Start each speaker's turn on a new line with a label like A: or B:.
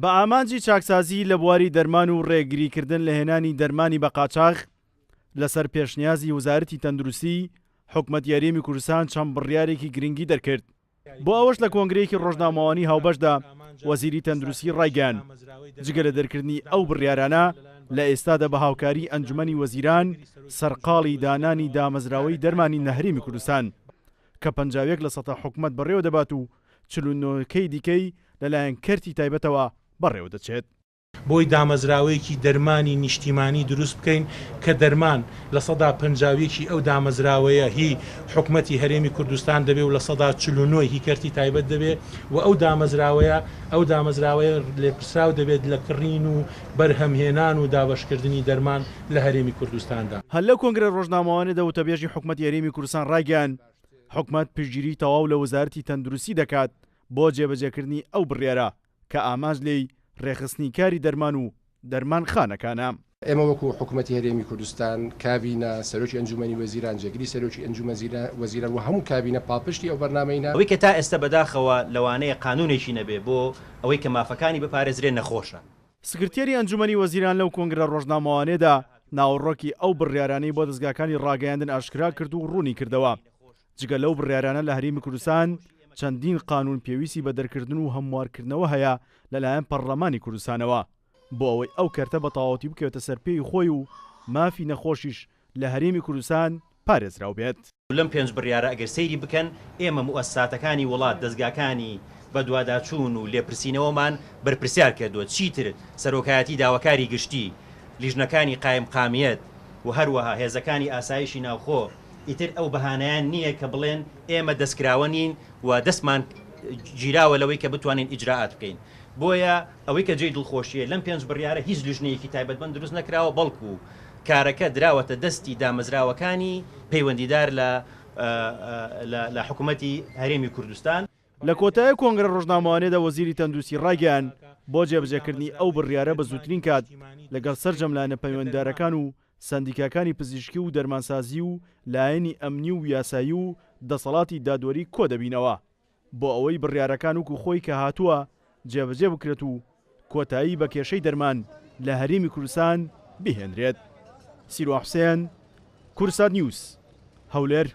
A: بە ئامانجی چاکسازی لە بواری دەرمان و ڕێگریکردن لە هێنانی دەرمانی بە قاچاخ، لەسەر پێشنیازی وەزارەتی تەندروستی، حکومەتی هەرێمی کوردستان چەند بڕیارێکی گرنگی دەرکرد. بۆ ئەوەش لە کۆنگرەیەکی ڕۆژنامەوانی هاوبەشدا وەزیری تەندروستی ڕایگەیاند، جگە لە دەرکردنی ئەو بڕیارانە، لە ئێستادا بە هاوکاری ئەنجومەنی وەزیران سەرقاڵی دانانی دامەزراوەی دەرمانین لە هەرێمی کوردستان کە 51 لەسەتا حکومەت بەڕێوە دەبات و 49 کەی دیکەی لەلایەن کەرتی تایبەتەوە بەڕێوە دەچێت.
B: بۆی دامەزراوەیەکی دەرمانی نیشتیمانی دروست بکەین کە دەرمان 51% ی ئەو دامەزراوەیە هی حکومەتی هەرێمی کوردستان دەبێ و 49% ی هی کەرتی تایبەت دەبێ و ئەو دامەزراوەیە ئەو دامەزراوەیە لێپرسراو دەبێت لە کڕین و بەرهەمهێنان و دابەشکردنی دەرمان لە هەرێمی کوردستاندا.
A: هەر لەو کۆنگرە ڕۆژنامەوانیەدا وتەبێژی حکومەتی هەرێمی کوردستان ڕایگەیاند، حکومەت پشتگیری تەواو لە وەزارەتی تەندروستی دەکات بۆ جێبەجێکردنی ئەو بڕیارە کە ئامانج لێی رێکخستنی کاری دەرمان و دەرمانخانەکانە.
C: ئێمە وەکو حکومەتی هەرێمی کوردستان، کابینە، سەرۆکی ئەنجومەنی وەزیران، جێگری سەرۆکی ئەنجومەن وەزیران و هەموو کابینە پاڵپشتی ئەو بەرنامەینە.
D: ئەوەی کە تا ئێستا بەداخەوە لەوانەیە قانوونێکی نەبێ بۆ ئەوەی کە مافەکانی بپارێزرێ نەخۆشە.
A: سکرتێری ئەنجومەنی وەزیران لەو کۆنگرە ڕۆژنامەوانیەدا ناوەڕۆکی ئەو بڕیارانەی بۆ دەزگاکانی ڕاگەیاندن ئاشکرا کرد و ڕوونی کردەوە جگە لەو بڕیارانە لە هەرێمی کوردستان چەندین قانوون پێویستی بە دەرکردن و هەموارکردنەوە هەیە لەلایەن پەڕڵەمانی کوردستانەوە بۆ ئەوەی ئەو کەرتە بە تەواوەتی بکەوێتە سەر پێی خۆی و مافی نەخۆشیش لە هەرێمی کوردستان پارێزراو بێت.
D: لەم پێنج بڕیارە ئەگەر سەیری بکەن ئێمە موئەسساتەکانی وڵات، دەزگاکانی بەدواداچوون و لێپرسینەوەمان بەرپرسیار کردووە، چیتر سەرۆکایەتی داواکاری گشتی، لیژنەکانی قایمقامیەت و هەروەها هێزەکانی ئاسایشی ناوخۆ ئیتر ئەو بەهانەیان نییە کە بڵێن ئێمە دەستکراوە نین و دەستمان گیراوە لەوەی کە بتوانین ئیجرائات بکەین. بۆیە ئەوەی کە جێی دڵخۆشییە لەم پێنج بڕیارە هیچ لیژنەیەکی تایبەتمەند دروست نەکراوە، بەڵکو کارەکە دراوەتە دەستی دامەزراوەکانی پەیوەندیدار لە لە حکومەتی هەرێمی کوردستان.
A: لە کۆتایی کۆنگرە ڕۆژنامەوانیەدا وەزیری تەندروستی ڕایگەیاند، بۆ جێبەجێکردنی ئەو بڕیارە بە زووترین کات لەگەڵ سەرجەم لایەنە پەیوەندیدارەکان و سەندیکاکانی پزیشکی و دەرمانسازی و لایەنی ئەمنی و یاسایی و دەسەڵاتی دادوەری کۆدەبینەوە بۆ ئەوەی بڕیارەکان وەکو خۆی کە هاتووە جێبەجێ بکرێت و کۆتایی بە کێشەی دەرمان لە هەرێمی کوردستان بهێنرێت. سیروان حوسێن، کوردسات نیوز، هەولێر.